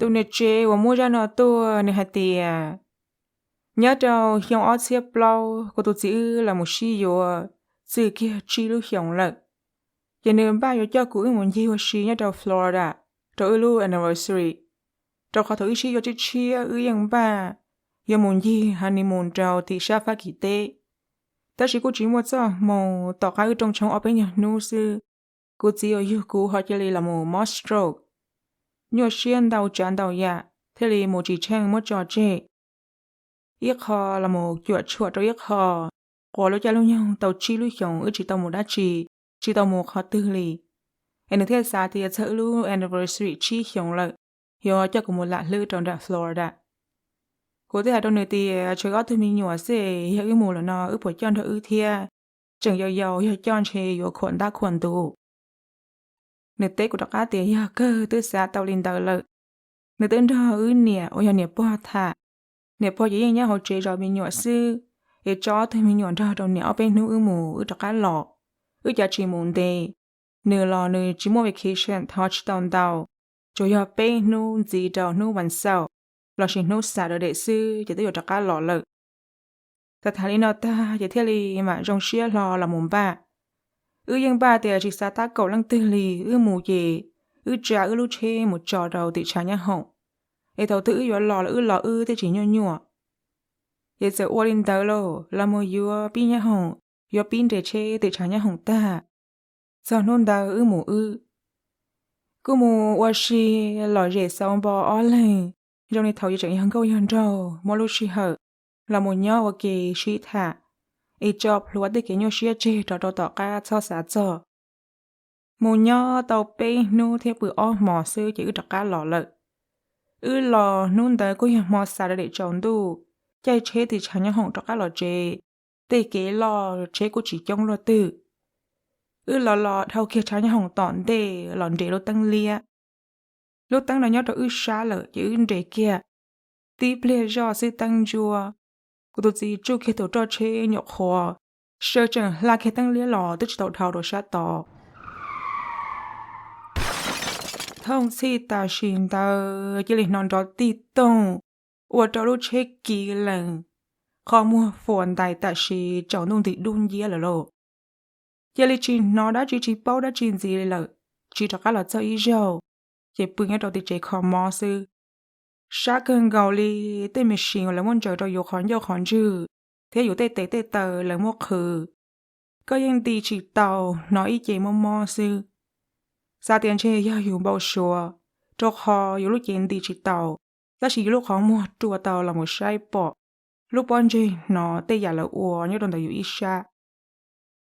Tus niam tsev uas muab zaj no tuaj nws hais tias, nyob rau xyoo ob txhiab plaub kuv tus txiv wb los mus sib yuav txwm kiag tsib lub xyoos lawm, ces nws npaj yuav coj kuv wb mus ncig ua si nyob rau Florida rau wb lub anniversary, rau qhov thaum wb sib yuav tshiab tshiab wb yeej npaj yuav mus ncig honeymoon rau tim sab Fab Kis teb. Tab sis kuj tsis muaj txoj hmoo, tom qab wb rooj tshoob ob peb nyuag hnub xwb, kuv txiv uas yug kuv ho cia li los mus mob stroke, nyuaj siab ntau tsav ntau yam thiaj li mus tsis tsheej muab tso tseg. Ib qho los mus cuam tshuam rau ib qho, quas lub caij lub nyoog tau tsib lub xyoos wb tsis tau mus dab tsi, tsis tau mus qhov twg li. Es nws thiaj xav tias txog wb lub anniversary tsib xyoos lawm, yuav coj kuv mus lam hlwb rau nram Florida. Kuv thiaj hais rau nws tias tshuav ob tug me nyuam xwb, yog wb mus lawm no wb puas coj nrog wb thiab? Tseem yau yau, yog coj ntshe yuav khuam ntab khuam ntuv. Nws teb kuv rov qab tias yog kawg, twb xav tau li ntawd lawm. Nws twb nrog wb niam uas yog niam pog tham. Niam pog ces yeej nyob hauv tsev zov me nyuam xwb, es tso ob tug me nyuam nrog rau niam ob peb hnub wb mus wb rov qab los. Wb cav tsis mus ntev, nws los nws tsis muaj vacation thov tsis tau ntau, tsuas yog peb hnub ntxiv rau hnub vas xaum lossis hnub Saturday xwb ces twb yuav rov qab los lawm. Thaum tham li no tag ces thiaj li mam zoo siab hlo los mus npaj. Wb yeej npaj tias tsis xav tab kaum leej twg li, wb mus ces wb tsa wb lub tsheb mus tso rau tim tshav nyab hoom, es thaum twg wb yuav los los wb los wb thiaj tsis nyuaj nyuaj. Ces txawm ua li ntawd lauj, los mus yuav pib nyab hoom, yuav pib nres tsheb tim tshav nyab hoom tag, txog hnub ntawd wb mus wb. Kuj mus ua si lom zem xauv npo ob leeg, zoo li thaum yus tseem yog nkauj yog nraug muaj lub sij hawm los mus nyob ua ke sib tham, es tso plhuav tej kev nyuaj siab tseg rov rau tom qab txhob xav txog. Mus nyob tau peb hnub thiab pw ob hmos xwb ces wb rov qab los lawm. Wb los hnub ntawd kuj yog hmo Saturday tsaus ntuj, caij tsheb tim tshav nyab hoom rov qab los tsev, tej kev loj tsheb kuj tsis coob luaj twg. Wb los los dhau kiag tshav nyab hoom tom ntej los nres lub teeb liab. Lub teeb no nyob rau wb sab lawm ces wb nres kiag, tib pliag zoj xwb teeb ntsuab. Kuv tus txiv tsuj kiag tus roj tsheb nyuam qhuav, sawv tsees hla kiag teeb liab los twb tsis tau dhau rau sab tod. Thooj txhij tam sim ntawd cia li hnov nrov tij toog, ua rau lub tsheb kiv lees, qhov muag fuam ntais tam sim tsaus ntuj nti dub nciab lawm lauj. Cia li tsis hnov dab tsi tsis paub dab tsi ntxiv li lawm, tsis rov qab los txog ib zaug, ces pw nyob rau tim tsev kho mob xwb. Sab kawg nkaus li, tej me sim uas lawv muab ntsaws rau yus qhov ncauj qhov ntswg thiab yus tej tes tej taw lawv muab qhwv, koj yeej nti tsis tau, hnov ib ce mob mob xwb. Xav tias ntshe yog yus npau suav, rau qhov yus lub cev nti tsis tau, tab sis yus lub qhov muag rua tau los mus saib pom lub pob ntseg hnov tej yam lawv ua nyob rau ntawm yus ib sab.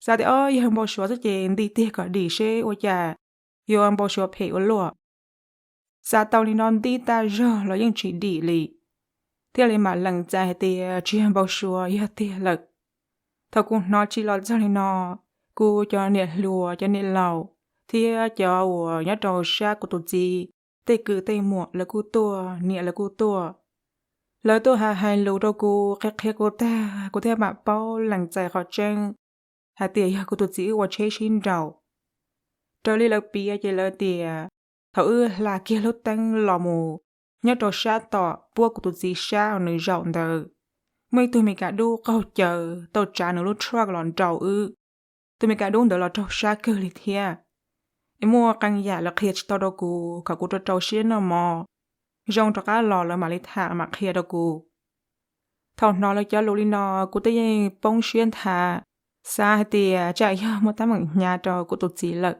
Xav tias ob yog npau suav xwb ces nti tiag kom dim seb ua cas yuav npau suav phem ua luaj. Xav tau li no ntib tag zog los yeej tsis dim li, thiaj li mam lees txais hais tias tsis yog npau suav, yog tiag lawm. Thaum kuv hnov tsis los txog li no, kuv cov niam hluas cov niam laus thiab cov uas nyob rau sab kuv tus txiv tej kwv tej muam lawv kuj tuaj, niam lawv kuj tuaj. Lawv tuaj hais hais lus rau kuv, qhia qhia kuv tag kuv thiaj mam paub lees txais qhov tseeb hais tias yog kuv tus txiv wb ua tsheb sib nraus. Raws li lawv piav ces lawv tias thaum wb hla kiag lub teeb los mus nyob rau sab tom puab kuv tus txiv sab uas nws zaum ntawd, muaj ib tug Mes Kas dub qaug cawv tau tsav nws lub truck los nraus wb. Tus Mes Kas dub ntawd los raug sab kawg li thiab. Es muaj qee yam lawv qhia tsis tau rau kuv kom kuv rau rau siab noj mov, zoo rov qab los lawv mam li tham mam qhia rau kuv. Thaum hnov lawv cov lus li no, kuv twb yeej poob siab nthav, xav hais tias tsam yog muaj teeb meem hnyav rau kuv tus txiv lawm.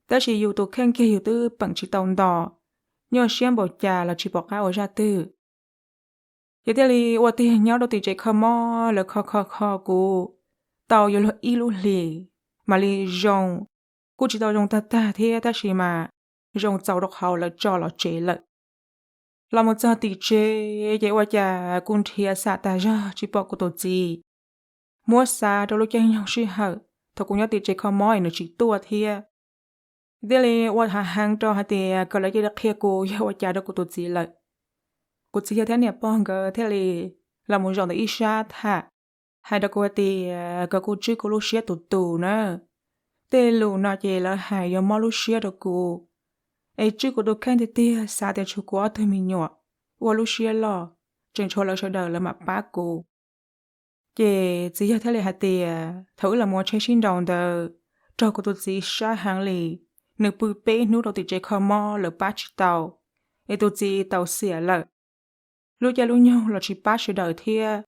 Tab sis yus tus kheej kiag yus twb peem tsis tau nto, nyuaj siab npaum cas los tsis pom qab ua zaj twg. Ces thiaj li ua tiag nyob rau tim tsev kho mob, lawv kho kho kho kuv tau yuav luag ib lub hlis mam li zoo. Kuj tsis tau zoo tag tag thiab tab sis mas zoo txaus rau qhov lawv tso los tsev lawm. Los mus txog tim tsev ces ua cas kuv nrhiav xam tas zog tsis pom kuv tus txiv. Muab xav rau lub caij nyoog sij hawm thaum kuv nyob tim tsev kho mob es nws tsis tuaj thiab. Thiaj li ua hav heev rau hais tias kom lawv cia li qhia kuv yog ua cas rau kuv tus txiv lawm. Kuv txiv yawg thiab niam pog nkawd thiaj li los mus zaum ntawm ib sab tham, hais rau kuv hais tias kom kuv tswj kuv lub siab tus tus na. Tej lus no ces lawv hais yuav mob lub siab rau kuv. es tswj kuv tus kheej tiag tiag, xav tias tshuav kuv ob tug me nyuam ua lub siab loj, tseem tshuav lawv sawv daws lawv mam pab kuv. Ces txiv yawg thiaj li hais tias thaum wb los mus ua tsheb sib nraus ntawd, raug kuv tus txiv sab heev li, nws pw peb hnub rau tim tsev kho mob lawv pab tsis tau, es tus txiv tau xiam lawm. Lub caij lub nyoog los tsis pab sawv daws thiab,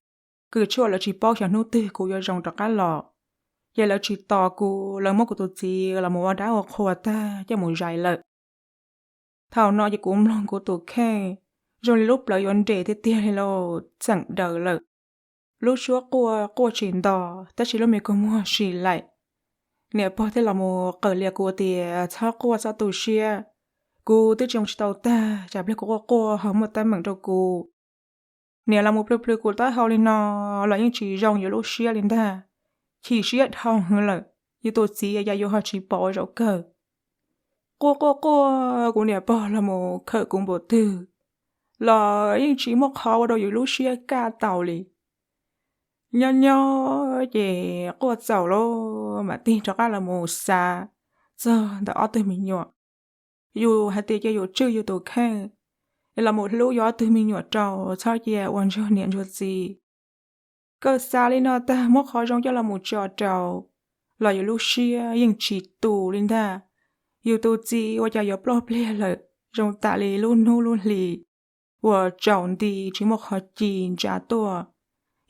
kws tshuaj lawv tsis paub xyov hnub twg kuv yuav zoo rov qab los, ces lawv tsis tos kuv, lawv muab kuv tus txiv los mus ua dab ua qhua tag coj mus zais lawm. Thaum no ces kuv mloog kuv tus kheej, zoo li lub plawv yuav nres tiag tiag li lauj, txeem daws lawm. Lub suab quaj quaj tsis nto, tab sis lub me kua muag si laim. Niam pog thiaj los mus qawm lias kuv tias txhob quaj txhob tu siab, kuv twb tsis zoo tsis tau tag, tsam pliag kuv quaj quaj ho muaj teeb meem rau kuv. Niam los mus plhws plhws kuv taub hau li no los yeej tsis zoo yus lub siab li ntag, chim siab dhau heev lawm, yus tus txiv cas yus ho tsis pom ua zaum kawg. Quaj quaj quaj, kuv niam pog los mus khawm kuv npaum twg los yeej tsis muaj qhov ua rau yus lub siab kaj tau li. Nyob nyob ces quaj txaus lawm mam tig rov qab los mus xav txog ntawm ob tug me nyuam. Yus hais tias cia yus tswj yus tus kheej, es los mus hlub yus ob tug me nyuam rau, txhob cia ua ntsuag niam ntsuag txiv. Kawg xav li no tag muab qhov zoo coj los mus tso rau, los yus lub siab yeej tsis tu li ntag. Yus tus txiv ua cas yuav ploj pliag lawm, zoo tam li lub hnub lub hli uas tsaus nti tsis muaj qhov ci ntsa tuaj.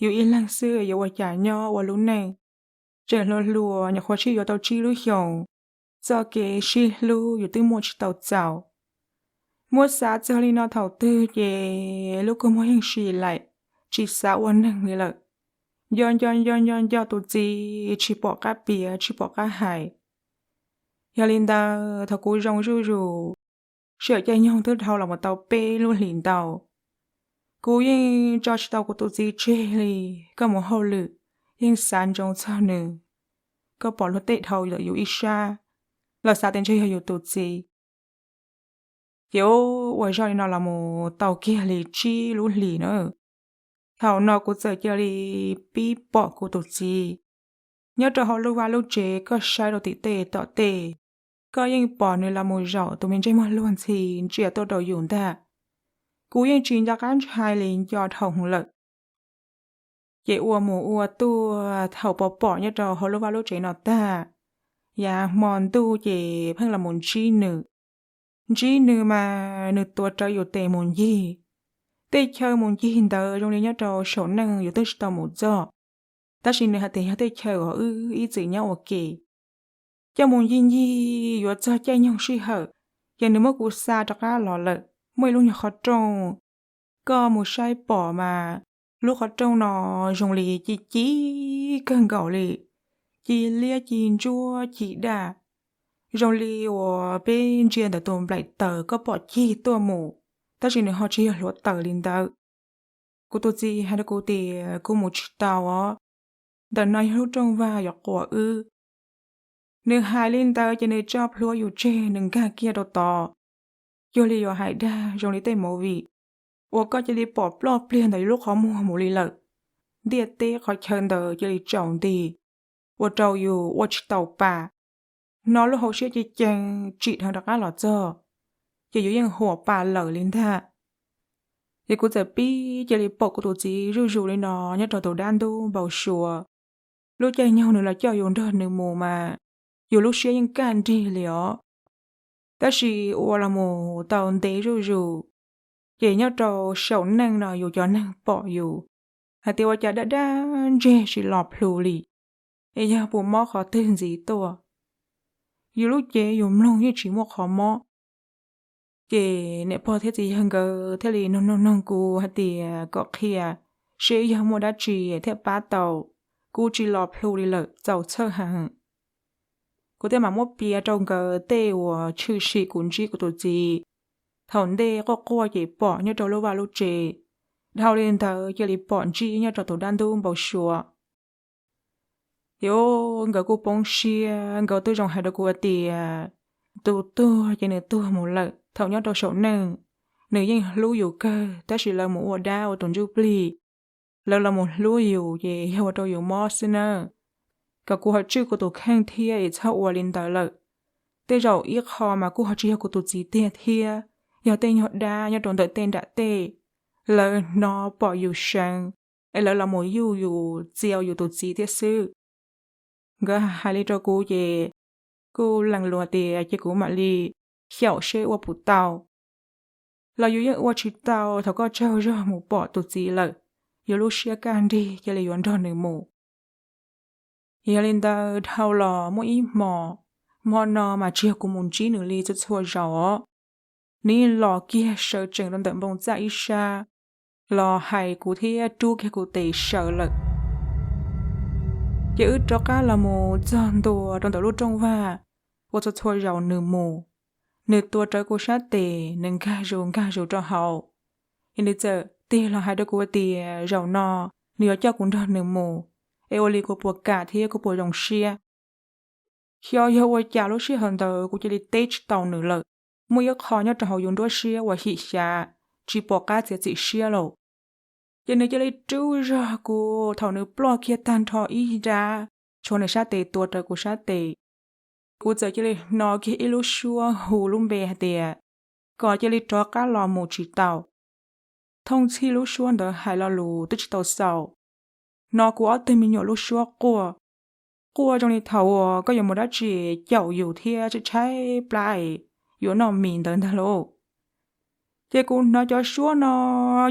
Yus ib leeg xwb yuav ua cas nyob ua lub neej, tseem hluas hluas nyuam qhuav sib yuav tau tsib lub xyoos, txoj kev sib hlub yus twb muaj tsis tau txaus. Muab xav txog li no thaum twg ces lub kua muag yeej si laim, tsis xav ua neeg li lawm. Nco nco nco nco nco tus txiv tsis pom qab piav tsis pom qab hais. Yog li ntawd thaum kuv zoo zuj zus, sij hawm caij nyoog twb dhau los mus tau peb lub hlis ntau, kuv yeej tso tsis tau kuv tus txiv tseg li. Koj mus hauj lwm yeej xav ntsoov txog nws, koj pom luag tej dhau ntawm yus ib sab los xav tias ntshe yog yus tus txiv. Ces ua zoj li no los mus tau kiag li tsib lub hlis na. Thaum no kuv txawm cia li pib pom kuv tus txiv nyob rau hauv lub vaj lub tsev, koj saib rau tim tej tom tej, koj yeej pom nws los mus zaum tus me ntsej muag luag ntxhi ntsia tuaj rau yus ntag. Kuv yeej tsis nco qab ntshai li, nco dhau hwv lawm. Ces ua mus ua tuaj thaum pom pom nyob rau hauv lub vaj lub tsev no tag, yav hmo ntuj ces pheej los mus ntsib nws. Ntsib nws mas nws tuav rawv yus tes mus ncig. Tej chaw mus ncig ntawd zoo li nyob rau saum neej yus twb tsis tau mus txog, tab sis nws hais tias yog tej chaw uas wb ib txwm nyob ua ke. Coj mus ncig ncig yuav txog caij nyoog sij hawm, ces nws muab kuv xa rov qab los lawm. Muaj ib lub nyuag qhov rooj, koj mus saib pom mas lub qhov rooj no zoo li ci ci kawg nkaus li, ci liab ci ntsuab ci daj, zoo li uas peb ntsia ntawm tus nplaim taws koj pom cig tuaj mus, tab sis nws ho tsis yog hluav taws li ntawd. Kuv tus txiv hais rau kuv tias kuv mus tsis tau os, ntawm no yog lub rooj vag yuav quas wb. Nws hais li ntawd ces nws tso plhuav yus tseg, nws nkag kiag rau tod, cuag li yuav hais dag zoo li tej movie uas koj cia li pom ploj pliag ntawm yus lub qhov muag mus li lawm. Ntiaj teb qhov chaw ntawd cia li tsaus nti, ua rau yus ua tsis tau pa, hnov lub hauv siab ceev ceev tsim dheev rov qab los txog, ces yus yeej huam pa lawm li ntag. Ces kuv txawm pib cia li pom kuv tus txiv zuj zus li no nyob rau tus dab ntub npau suav. Lub caij nyoog nws los coj yus nrog nws mus mas yus lub siab yeej kaj nrig li os. Tab sis ua los mus tau ntev zuj zus, ces nyob rau saum neej no yus cov neeg pom yus hais tias ua cas daj daj ntseg tsis los plhus li, es yog puas mob qhov twg ntxiv tuaj. Yus lub cev yus mloog yeej tsis muaj qhov mob. Ces niam pog thiab txiv yawg nkawd thiaj li noog noog noog kuv hais tias kom qhia seb yog muaj dab tsi thiaj pab tau, kuv tsis los plhus li lawm, txaus txhawj heev. Kuv thiaj mam muab piav rau nkawd tej uas tshwm sim kuv ntsib kuv tus txiv. Thaum ntej quaj quaj ces pom nyob rau lub vaj lub tsev, dhau li ntawd cia li pom ntsib nyob rau tus dab ntub npau suav. Ces nkawd kuj poob siab, nkawd twb zoo hais rau kuv hais tias tus tuag ces nws tuag mus lawm, thaum nyob rau saum neej nws yeej hlub yus kawg, tab sis lawv mus ua dab ua tus ntsuj plig, lawv los mus hlub yus ces yog ua rau yus mob xwb nawb. Kom kuv ho tswj kuv tus kheej thiab es txhob ua li ntawd lawm. Tej zaum ib qho mas kuj ho tsis yog kuv tus txiv tiag thiab, yog tej nyuag dab nyob rau ntawm tej nram tej, lawv hnov pom yus seev, es lawv los mus yuj yus, txiaus yus tus txiv thiab xwb. Nkawd hais li rau kuv ces kuj lees luas tias ces kuv mam li xyaum seb ua puas tau. Los yus yeej ua tsis tau, thaum koj tsaug zog mus pom tus txiv lawm, yus lub siab kaj nrig cia li yuav nrog nws mus. Yog li ntawd dhau los muaj ib hmo, hmo no mas tsis yog kuv mus ntsib nws li txhua txhua zaus os, nws yeej los kiag sawv tsees rau ntawm npoo txaj ib sab, los hais kuv thiab rub kiag kuv tes sawv lawm. Ces wb rov qab los mus txog ntua rau ntawm lub rooj vag, ua txhua txhua zaus nws mus, nws tua rawv kuv sab tes, nws nkag zus nkag zus rau hauv. Es nws txawm tig los hais rau kuv tias zaum no nws yuav coj kuv nrog nws mus, es ua li kuv puas kam thiab kuv puas zoo siab. Xyov yog ua cas lub sij hawm ntawd kuv cia li teb tsis tau nws lawm. Muaj ib qho nyob rau hauv yus nruab siab uas xyim xyav, tsis pom qab txiav txim siab lawm. Ces nws cia li rub zog kuv, thaum nws ploj kiag tag nrho ib nrab, tshuav nws sab tes tua rawv kuv sab tes. Kuv txawm cia li hnov kiag ib lub suab hu lub npe hais tias kom cia li rov qab los mus tsis tau. Thooj txhij lub suab ntawd hais lo lus twb tsis tau xaus, hnov kuv ob tug me nyuam lub suab quaj, quaj zoo li thaum uas koj yuav mus dab tsi caum yus thiab tshaib tshaib plab es yuav noj mis ntawd ntag lauj. Ces kuv hnov cov suab no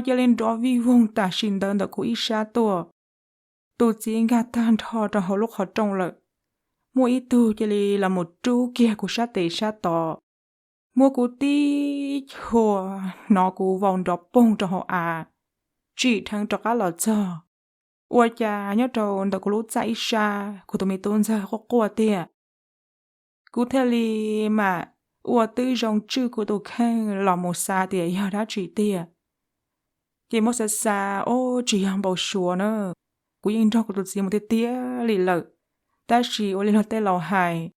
cia li nrov vij voog tam sim ntawd ntawm kuv ib sab tuaj. Tus txiv nkag tag nrho rau hauv lub qhov rooj lawm, muaj ib tug cia li los mus rub kiag kuv sab tes sab tod, muab kuv tib chua, hnov kuv vau nrov poog rau hauv av, tsim dheev rov qab los txog. Ua cas nyob rau ntawm kuv lub txaj ib sab kuv tus me tub ntxawg quaj quaj tiag. Kuv thiaj li mam ua tib zoo tswj kuv tus kheej los mus xav tias yog dab tsi tiag. Ces muab xav xav, o, tsis yog npau suav na, kuv yeej nrog kuv tus txiv mus tiag tiag li lawm. Tab sis ua li luag tej laus hais,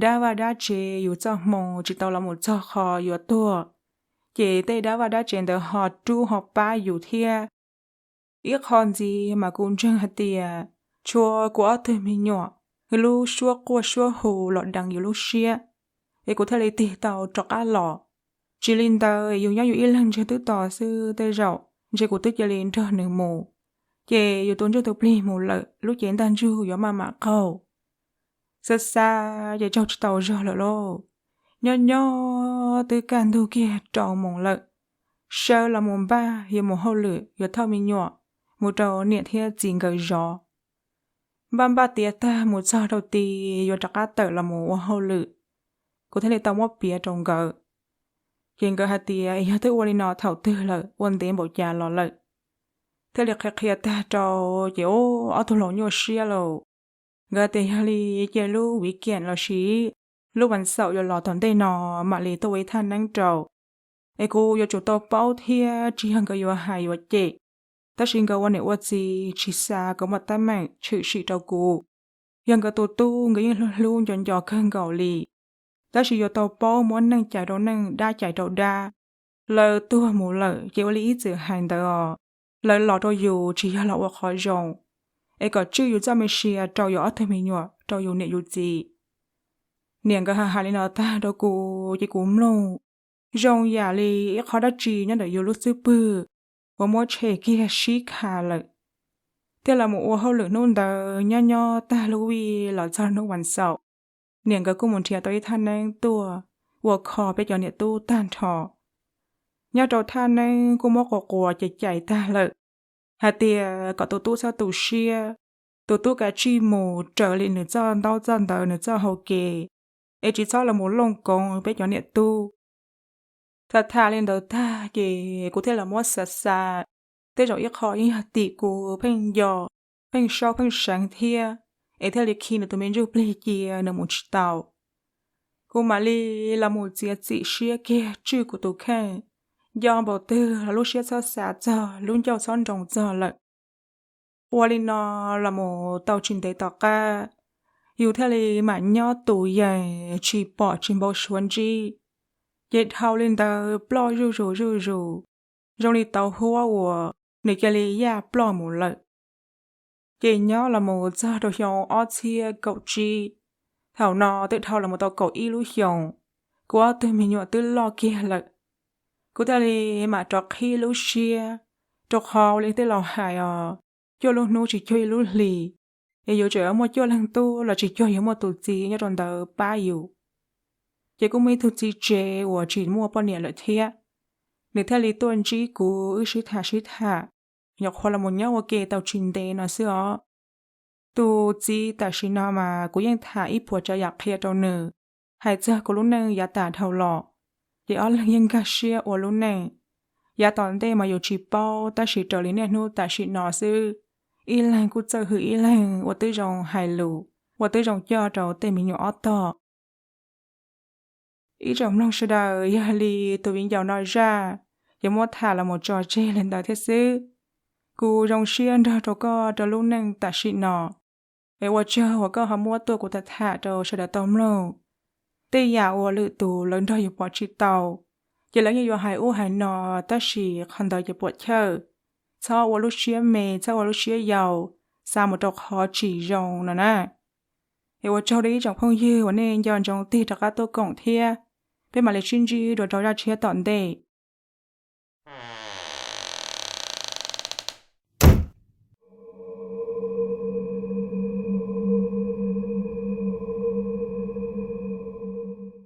dab vaj dab tsev yus txoj hmoo tsis tau los mus txog qhov yuav tuag, ces tej dab vaj dab tsev ntawd ho rub ho pab yus thiab. Ib qho ntxiv mas kuv ntseeg hais tias tshuav kuv ob tug me nyuam, lub suab quaj suab hu los deev yus lub siab, es kuv thiaj li tig tau rov qab los. Tsis li ntawd yus nyob yus ib leeg ntshe twb tos xwb tej zaum ntshe kuv twb cia li nrog nws mus, ces yus tus ntsuj tus plig mus lawm lub cev ntaj ntsug yuav maj mam qaug. Xav xav ces tsaug tsis tau zog lawm lauj. Nyob nyob twb kaj ntug kiag rau moos lawm, sawv los mus npaj yuav mus hauj lwm yuav thauj me nyuam mus rau niam thiab txiv nkawd zov. Npaj npaj tiav tag mus txog rau tid yuav rov qab tawm los mus ua hauj lwm, kuv thiaj li tau muab piav rau nkawd. Ces nkawd hais tias yog twb ua li no thaum twg lawm, ua ntev npaum cas los lawm. Thiaj li qhia qhia tag rau, ces ob tug laus nyuaj siab lauj. Nkawd tias yog li ces lub weekend los sis lub vas xaum yuav los tom ntej no mam li tuaj ua ib thaj neeb rau, es kuv yuav tsum tau paub thiab, tsis yog nkawd yuav hais yuav cem. Tab sis nkawd ua niam ua txiv tsis xav kom muaj teeb meem tshwm sim rau kuv. Yog nkawd tus tub nkawd yeej hlub hlub nco nco kawg nkaus li, tab sis yuav tau paub muab neej cais rau neej, dab cais rau dab. Lawv tuag mus lawm ces ua li ib txwm hais ntawd os, lawv los rau yus tsis yog los ua qhov zoo, es kom tswj yus txoj me sia rau yus ob tug me nyuam, rau yus niam yus txiv. Niam nkawd hais hais li no tag rau kuv ces kuv mloog zoo yam li ib qho dab tsi nyob ntawm yus lub xub pwg uas muab tshem kiag sib kha lawm. Thiaj los mus ua hauj lwm hnub ntawd nyob nyob tag lub vij los txog hnub vas xaum, niam nkawd kuj mus nrhiav tau ib thaj neeb tuaj ua kho peb cov niam tub tag nrho. Nyob rau thaj neeb kuj muab quas quas cais cais tag lawm, hais tias kom tus tub txhob tu siab, tus tub kav tsij mus raws li nws txoj ntaub txoj ntawv nws txoj hau kev, es tsis txhob los mus looj koov peb cov niam tub. Tham tham li ntawd tag ces kuv thiaj los muab xav xav, tej zaum ib qho yeej yog tim kuv pheej nco, pheej saub pheej seev thiab, es thiaj li khi nws tus me ntsuj plig cia nws mus tsis tau. Kuv mam li los mus txiav txim siab kiag tswj kuv tus kheej, nco npaum twg los lub siab txhob xav txog, lub ncauj txhob nroo txog lawm. Ua li no los mus tau tsis ntev tom qab, yus thiaj li mam nyob tus yees tsis pom tsis npau suav ntsib. Ces dhau li ntawd ploj zuj zus zuj zus, zoo li tauv huab uas nws cia li yaj ploj mus lawm. Ces nyob los mus txog rau xyoo ob txhiab kaum tsib, Thaum no twb dhau los mus tau kaum ib lub xyoos, kuv ob tug me nyuam twb loj kiag lawm. Kuv thiaj li mam rov qhib lub siab, rau qhov ua li tej laus hais os, cuaj lub hnub tsis cuag ib lub hlis, es yus tseem muaj cuaj leeg tub los tsis cuag yus muaj tus txiv nyob rau ntawd pab yus. Ces kuj muaj ib tug txiv tsev uas tsis muaj poj niam lawm thiab, nws thiaj li tuaj ntsib kuv wb sib tham sib tham, nyuam qhuav los mus nyob ua ke tau tsis ntev no xwb os. Tus txiv tam sim no mas kuv yeej tham ib puas tsav yam qhia rau nws, hais txog kuv lub neej yav tas dhau los, ces ob leeg yeej nkag siab ua lub neej. Yav tom ntej mas yus tsis paub, tab sis raws li niaj hnub tam sim no xwb, ib leeg kuj txawj hwm ib leeg, ua twb zoo hais lus, ua twb zoo coj rau tej me nyuam ob tog. Ib tsoom mloog sawv daws, yog li tus viv ncaus no zaj, yuav muab tham los mus tso tseg li ntawd thiab xwb. Kuv zoo siab nrog rau koj rau lub neej tam sim no, es ua tsaug uas koj ho muab tuaj kuv tham tham rau sawv daws tau mloog. Tej yam uas lwm tus lawv nrog yus pom tsis tau, ces lawv yeej yuav hais ub hais no, tab sis qhov ntawd ces puam chawj. Txhob ua lub siab me, txhob ua lub siab yau, xa mus rau qhov tsis zoo no na. Es ua tsaug rau ib tsoom phooj ywg uas nej nco ntsoov tig rov qab tuaj koom thiab. Peb mam li sib ntsib dua rau zaj tshiab tom ntej.